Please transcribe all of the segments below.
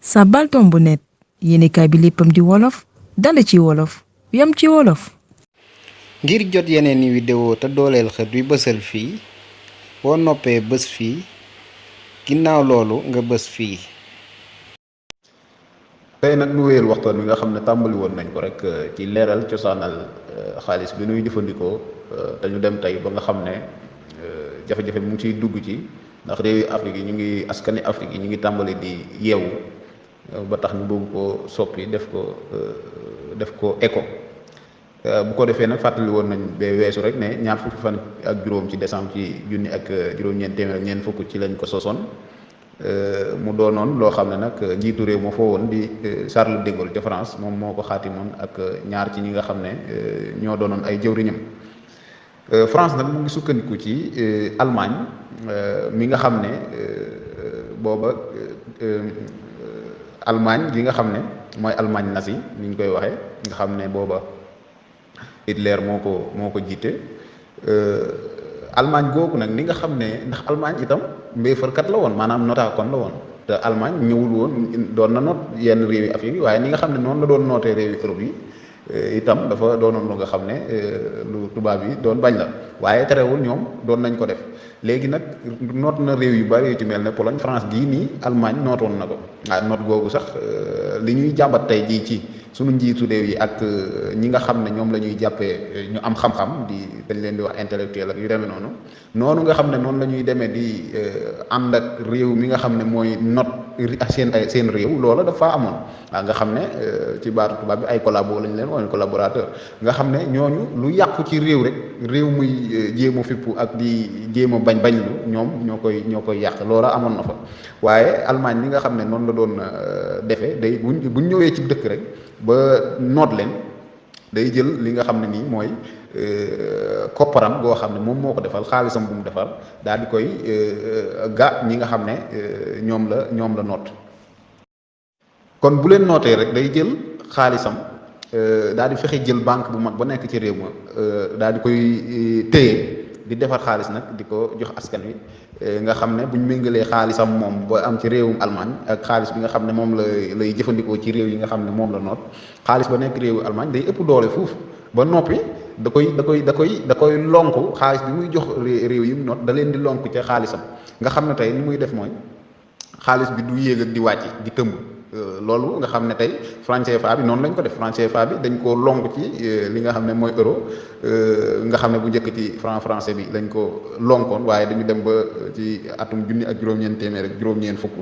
Sabaltombonet yéenekaay bi léppam di wolof dale ci wolof yam ci wolof. ngir jot yeneen i vidéo te dooleel xët wi bësal fii boo noppee bës fii ginnaaw loolu nga bës fii. tey nag nu wéyal waxtaan wi nga xam ne tàmbali woon nañ ko rek ci leeral cosaanal xaalis bi nuy jëfandikoo te ñu dem tey ba nga xam ne jafe-jafe mu ngi ciy dugg ci ndax réewi Afrique yi ñu ngi askani Afrique yi ñu ngi tàmbali di yeewu ba tax ñu bëgg koo soppi def ko éco bu ko defee nag fàttali woon nañ ba weesu rek ne ñaar fukki fan ak juróom ci décembre ci junni ak juróom-ñeent téeméer ak ñeent fukk ci lañ ko sosoon mu doonoon loo xam ne nag njiitu réew ma foo woon di Charles de Gaulle ca France moom moo ko xaatimoon ak ñaar ci ñi nga xam ne ñoo doonoon ay jëwriñam. France nag mu ngi sukkandiku ci Allemagne mi nga xam ne booba Allemagne gi nga xam ne mooy Allemagne nazi ni ñu koy waxee nga xam ne booba Hitler moo ko jiite. Allemagne googu nag ni nga xam ne ndax Allemagne itam mbéyfarkat la woon maanaam notaakoon la woon te Allemagne ñëwul woon doon na noot yenn réewi Afrique yi waaye ni nga xam ne noonu la doon nootee réewi Europe yi itam dafa doonoon lu nga xam ne lu tubaab yi doon bañ la waaye terewul ñoom doon nañ ko def léegi nag noot na réew yu bari yu ci mel ne Pologne France gii nii Allemagne nootoon na ko waaye noot googu sax li ñuy jàmbat tey jii ci sunu njiitu réew yi ak ñi nga xam ne ñoom la ñuy jàppee ñu am xam-xam dañ leen di wax intellectuel ak yu demee noonu nga xam ne noonu la ñuy demee di ànd ak réew mi nga xam ne mooy not seen réew loola dafa amoon waaw nga xam ne ci baatu tubaab bi ay collabo lañ leen woon collaborateur nga xam ne ñooñu lu yàqu ci réew rek réew muy jéem a fippu ak di jéem a bañ lu ñoom ñoo koy yàq loola amoon na fa waaye Allemagne li nga xam ne noonu la doon defee day buñ ñëwee ci dëkk rek ba noot leen day jël li nga xam ne nii mooy kopparam goo xam ne moom moo ko defal xaalisam bu mu defar daal di koy ñi nga xam ne ñoom la noot kon bu leen nootee rek day jël xaalisam daal di fexe jël banque bu mag ba nekk ci réew ma daal di koy téye di defar xaalis nag di ko jox askan wi nga xam ne buñ méngalee xaalisam moom ba am ci réewum Allemagne ak xaalis bi nga xam ne moom lay jëfandikoo ci réew yi nga xam ne moom la noot xaalis ba nekk réewu Allemagne day ëpp doole fuuf ba noppi da koy lonk xaalis bi muy jox réew yi mu noot da leen di lonk ca xaalisam nga xam ne tey ni muy def mooy xaalis bi du yéeg ak di wàcc di tëmb loolu nga xam ne tey franc CFA bi noonu lañ ko def franc CFA bi dañ koo lonk ci li nga xam ne mooy euro nga xam ne bu njëkk ci franc français bi lañ ko lonkoon waaye dañu dem ba ci atum junni ak juróom-ñeent téeméer ak juróom-ñeent fukk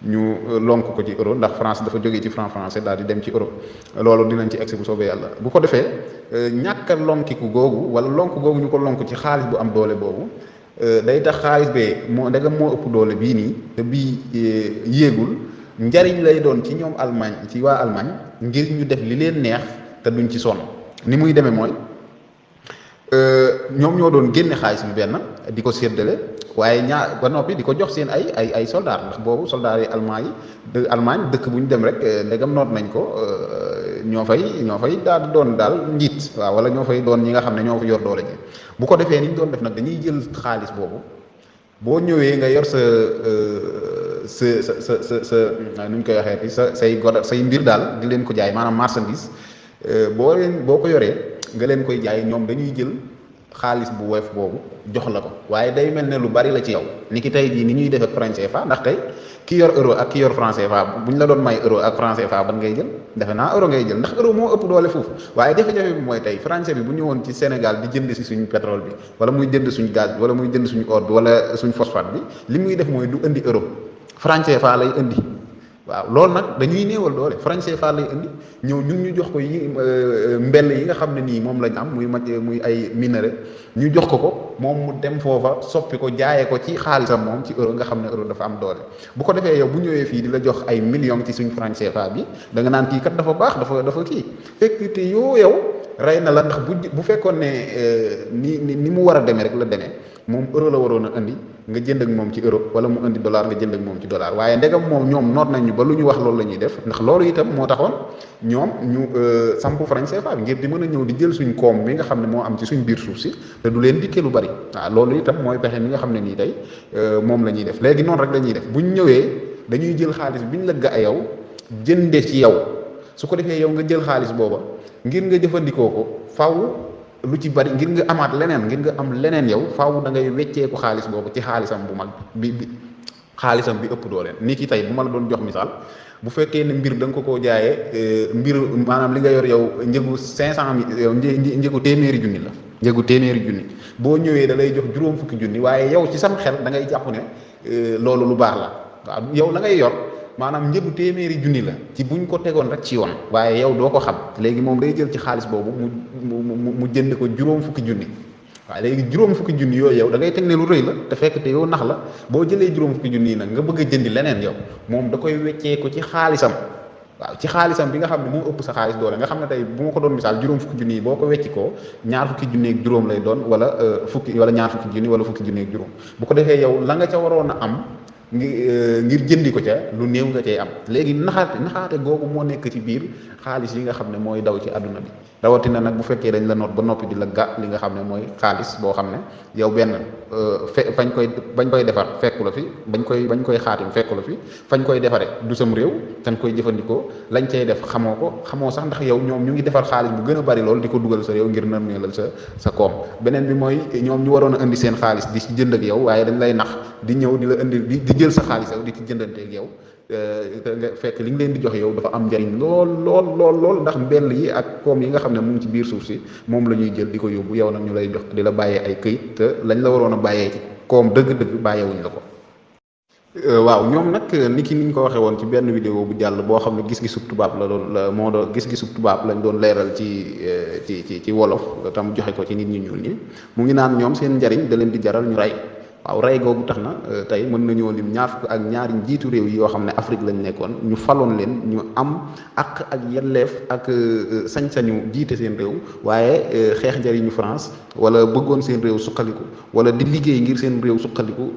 ñu lonk ko ci euro ndax France dafa jógee ci franc français daal di dem ci euro loolu dinañ ci egsi bu soobee yàlla bu ko defee ñàkk a lonkiku googu wala lonk googu ñu ko lonk ci xaalis bu am doole boobu day tax xaalis bee ndegam moo ëpp doole bii nii te bii yéegul njariñ lay doon ci ñoom Allemagne ci waa Allemagne ngir ñu def li leen neex te duñ ci sonn ni muy demee mooy ñoom ñoo doon génne xaalis bi benn di ko séddale waaye ba noppi di ko jox seen ay soldats ndax boobu soldats yi Allemagne dëkk bu ñu dem rek ndegam noot nañ ko ñoo fay daal doon daal njiit waaw wala ñoo fay doon ñi nga xam ne ñoo fa yor doole ji bu ko defee ni ñu doon def nag dañuy jël xaalis boobu boo ñëwee nga yor sa nu ñu koy waxee say mbir daal di leen ko jaay maanaam marchandise boo ko yoree nga leen koy jaay ñoom dañuy jël xaalis bu woyof boobu jox la ko waaye day mel ne lu bari la ci yow ni ki tey jii ni ñuy def ak franc CFA ndax tey ki yor euro ak ki yor franc CFA bu ñu la doon may euro ak franc CFA ban ngay jël defe naa euro ngay jël ndax euro moo ëpp doole foofu waaye jafe-jafe bi mooy tey français bi bu ñëwoon ci Sénégal di jënd si suñu pétrole bi wala muy jënd suñu gaz bi wala muy jënd suñu or bi wala suñu phosphate bi li muy def mooy du indi euro franc CFA lay indi waaw loolu nag dañuy néewal doole franc CFA lay indi ñëw ñun ñu jox ko yi mbell yi nga xam ne nii moom lañ am muy ay minerai ñu jox ko moom mu dem foofa soppi ko jaayee ko ci xaalisam moom ci euro nga xam ne euro dafa am doole bu ko defee yow bu ñëwee fii di la jox ay millions ci suñ franc CFA bi da nga naan kii kat dafa baax dafa kii fekk te yow rey na la ndax bu fekkoon ne ni mu war a demee rek la demee moom euro la waroon a indi nga jënd ak moom ci euro wala mu indi dollar nga jënd ak moom ci dollar waaye ndegam moom ñoom noot nañ ñu ba lu ñu wax loolu la ñuy def ndax loolu itam moo taxoon ñoom ñu sampu franc CFA bi ngir di mën a ñëw di jël suñ koom mi nga xam ne moo am ci suñ biir suuf si te du leen dikkee lu bari waaw loolu itam mooy pexe mi nga xam ne nii tey moom la ñuy def léegi noonu rek la ñuy def buñ ñëwee dañuy jël xaalis bi ñu la ga yow jënde ci yow. su ko defee yow nga jël xaalis booba ngir nga jëfandikoo ko faw lu ci bari ngir nga amaat leneen ngir nga am leneen yow faw da ngay wecceeku xaalis boobu ci xaalisam bu mag bi xaalisam bi ëpp doole ni ki tey bu ma la doon jox misaal bu fekkee ne mbir da nga ko koo jaayee mbir maanaam li nga yor yow njëgu 500 yow njëgu téeméeri junni la njëgu téeméeri junni boo ñëwee da lay jox juróom fukki junni waaye yow ci sam xel da ngay jàpp ne loolu lu baax la waaw yow la ngay yor maanaam njëgu téeméeri junni la ci buñ ko tegoon rek ci yoon waaye yow doo ko xam léegi moom day jël ci xaalis boobu mu jënd ko juróom fukki junni waaye léegi juróom fukki junni yooyu yow da ngay teg ne lu rëy la te fekk te yow nax la boo jëlee juróom fukki junni yi nag nga bëgg a jëndi leneen yow moom da koy weccee ko ci xaalisam waaw ci xaalisam bi nga xam ne moo ëpp sa xaalis doole nga xam ne tey bu ma ko doon misaal juróom fukki junni yi boo ko wecci koo ñaar fukki junni ak juróom lay doon wala ñaar fukki junni wala fukki junni ak juróom bu ko defee yow la nga ca waroon a am ngir jëndi ko ca lu néew nga cay am léegi naxaate googu moo nekk ci biir xaalis yi nga xam ne mooy daw ci àdduna bi rawatina nag bu fekkee dañ la noot ba noppi di la li nga xam ne mooy xaalis boo xam ne yow benn bañ koy defar fekku la fi bañ koy xaatim fekku la fi fañ koy defare du sam réew dañ koy jëfandikoo lañ cay def xamoo sax ndax yow ñoom ñu ngi defar xaalis bu gën a bari lool di ko dugal sa réew ngir nërmeelal sa koom beneen bi mooy ñoom ñu waroon a indi seen xaalis di ci jënd ak yow waaye dañ lay nax di ñëw di la indi di jël sa xaalis yow di ci jëndanteeg yow te nga fekk li nga leen di jox yow dafa am njariñ lool ndax mbell yi ak koom yi nga xam ne mu ngi ci biir suuf si moom la ñuy jël di ko yóbbu yow nag ñu lay jox di la bàyyee ay këyit te lañ la waroon a bàyyee ci koom dëgg-dëgg bàyyeewuñ la ko. waaw ñoom nag niñ ko waxee woon ci benn vidéo bu jàll boo xam ne gis-gisu tubaab moo doon gis-gisu tubaab lañ doon leeral ci wolof tam joxe ko ci nit ñi ñuul ñi mu ngi naan ñoom seen njariñ da leen di jaral ñu rey. waaw rey googu tax na tey mën nañoo lim ñaar fukk ak ñaari njiitu réew yi yoo xam ne Afrique lañ nekkoon ñu faloon leen ñu am ak yelleef ak sañ-sañu jiite seen réew waaye xeex njariñu France wala bëggoon seen réew suqaliku wala di liggéey ngir seen réew suqaliku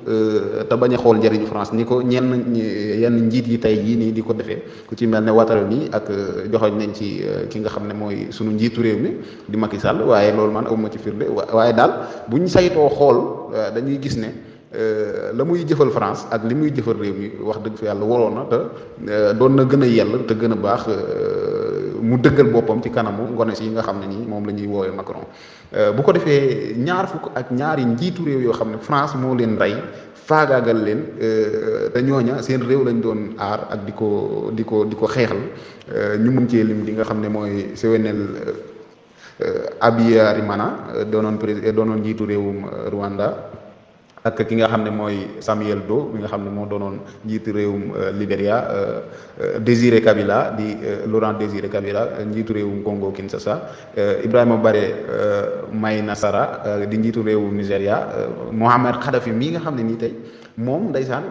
te bañ a xool njariñu France ni ko yenn njiit yi tey jii nii di ko defee ku ci mel ne Ouattara nii ak joxoñ nañ ci ki nga xam ne mooy sunu njiitu réew mi di Macky Sall waaye loolu man awma ci firnde waaye daal buñ saytoo xool dañuy gis ne la muy jëfal France ak li muy jëfal réew mi wax dëgg fa yàlla waroon na te doon na gën a yell te gën a baax mu dëggal boppam ci kanamu ngone si yi nga xam ne nii moom la ñuy woowee Macron bu ko defee ñaar fukk ak ñaari njiitu réew yoo xam ne France moo leen rey faagaagal leen te ñooña seen réew lañ doon aar ak di ko xeexal ñu mën cee lim di nga xam ne mooy Juvénal Habyarimana doonoon njiitu réewum Rwanda ak ki nga xam ne mooy Samuel Doe bi nga xam ne moo doonoon njiitu réewum Libéria Désiré Kabila di Laurent Désiré Kabila njiitu réewum Congo Kinshasa Ibrahima Baré Maïna Sara di njiitu réewum Nigéria Mohamed Kadhafi mii nga xam ne nii tey moom ndeysaan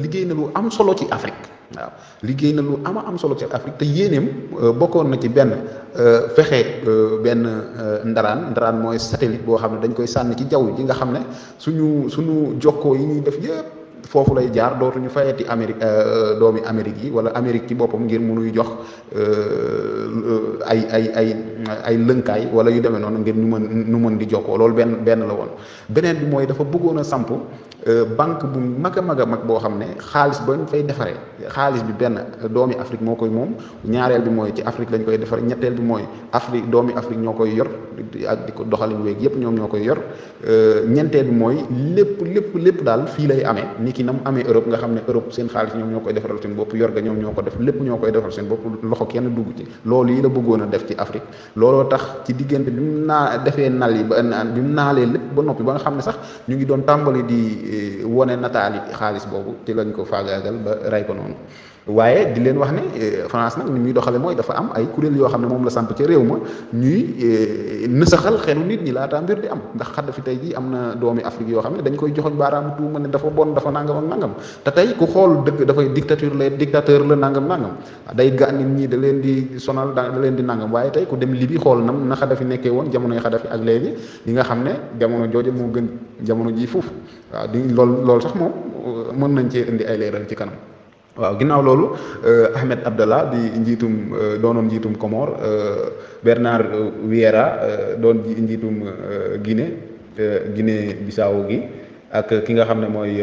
liggéey na lu am solo ci Afrique waaw liggéey na lu am solo ci Afrique te yéeneem bokkoon na ci benn fexe benn ndaraan mooy satellite boo xam ne dañ koy sànni ci jaww ji nga xam ne suñu jokkoo yi ñuy def yëpp foofu lay jaar dootuñu fayati Amérique doomi Amérique yi wala Amérique ci boppam ngir munuy jox ay lënkaay wala yu demee noonu ngir ñu mën di jokkoo loolu benn la woon beneen bi mooy dafa bëggoon a samp banque bu mag a mag boo xam ne xaalis ba ñu fay defaree xaalis bi benn doomi Afrique moo koy moom ñaareel bi mooy ci Afrique lañ koy defar ñetteel bi mooy Afrique doomi Afrique ñoo koy yor ak di ko doxalin weeg yépp ñoom ñoo koy yor ñeenteel bi mooy lépp daal fii lay amee ni ki na mu amee Europe nga xam ne Europe seen xaalis ñoom ñoo koy defaral seen bopp yor ga ñoom ñoo ko def lépp ñoo koy defal seen bopp loxo kenn dugg ci loolu yi la bëggoon a def ci Afrique looloo tax ci diggante bi mu defee nal yi bi mu naalee lépp ba noppi ba nga xam ne sax ñu ngi doon tàmbali di wone nataali xaalis boobu ci lañ ko faagaagal ba rey ko noonu waaye di leen wax ne France nag ni muy doxale mooy dafa am ay kuréel yoo xam ne moom la samp ca réew ma ñuy nësaxal xelu nit ñi laataa mbir di am ndax Kadhafi tey jii am na doomi Afrique yoo xam ne dañ koy joxoñ baaraamu tuuma ne dafa bon dafa nangam ak nangam te tey ku xool dëgg dafay dictateur la nangam day ga nit ñi da leen di sonal da leen di nangam waaye tey ku dem Libye xool na Kadhafi nekkee woon jamonoy Kadhafi ak léegi li nga xam ne jamono jooju moo gën jamono ji foofu waaw di loolu sax moom mën nañ cee indi ay leeral ci kanam waaw ginnaaw loolu Ahmed Abdallah di doonoon njiitum Comore Bernard Vieira doon njiitum Guinée Bissau gi ak ki nga xam ne mooy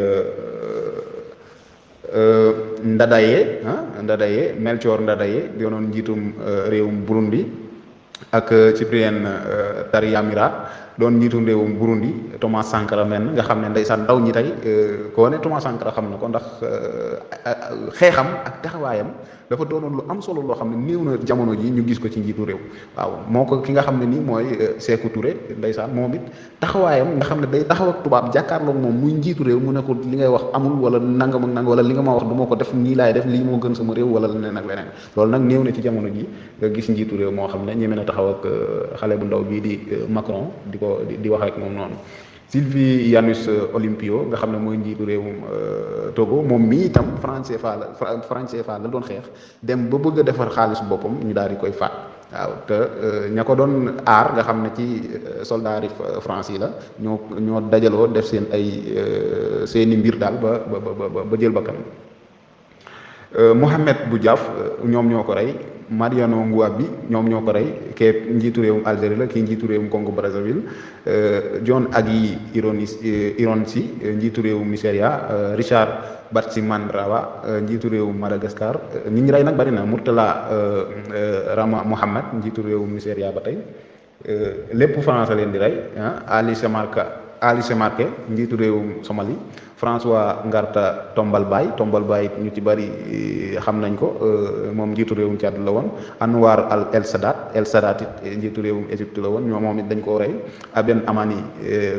Ndadaye Melchior Ndadaye doonoon njiitum réewum Burundi ak Cyprien Taryamira doon njiitum réewum Burundi. Thomas Sankara men nga xam ne ndeysaan ndaw ñi tey koo ne Thomas Sankara xam na ko ndax xeexam ak taxawaayam dafa doonoon lu am solo loo xam ne néew na jamono ji ñu gis ko ci njiitu réew. waaw moo ko ki nga xam ne nii mooy Sékou Touré ndeysaan moom it taxawaayam nga xam ne day taxaw ak tubaab jàkkaarloog moom muy njiitu réew mu ne ko li ngay wax amul wala nangam ak nang wala li nga ma wax du ma ko def nii laay def lii moo gën sama réew wala leneen ak leneen loolu nag néew na ci jamono ji nga gis njiitu réew moo xam ne ñeme na taxaw ak xale bu ndaw bii di Macron di wax ak moom noonu. Sylvie Yannus Olympio nga xam ne mooy njiitu réewum Togo moom mii itam franc CFA la doon xeex dem ba bëgg a defar xaalisu boppam ñu daal di koy faat. waaw te ña ko doon aar nga xam ne ci soldats yi France yi la ñoo dajaloo def seeni mbir daal ba jël bakkan. Mohamed Boudiaf ñoom ñoo ko rey. Mariano Ngouabi ñoom ñoo ko rey kee njiitu réewum Algérie la kii njiitu réewum Congo Brazzaville. John Agui Ironsi njiitu réewum Nigéria. Richard Batsimandrawa njiitu réewum Madagascar ñi ñu rey nag bari na. Murtala Rama Mohamed njiitu réewum Nigéria ba tey lépp France leen di rey. Ali Semarké njiitu réewum Somalie. François Ngarta Tombal Baye ñu ci bari xam nañ ko moom njiitu réewum Tchad la woon. Anwar El Sadat it njiitu réewum Égypte la woon moom it dañ koo rey. Aben Amani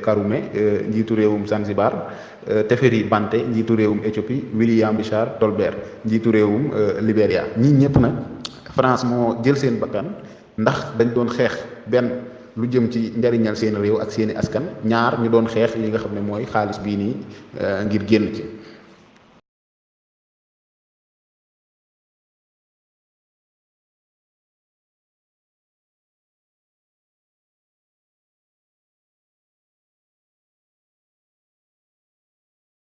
Karoume njiitu réewum Zanzibar. Teferi Bante njiitu réewum Éthiopie. William Bichar Tolbert njiitu réewum Libéria. ñii ñëpp nag France moo jël seen bakkan ndax dañ doon xeex benn lu jëm ci njariñal seen réew ak seeni askan ñaar ñu doon xeex li nga xam ne mooy xaalis bii nii ngir génn ci.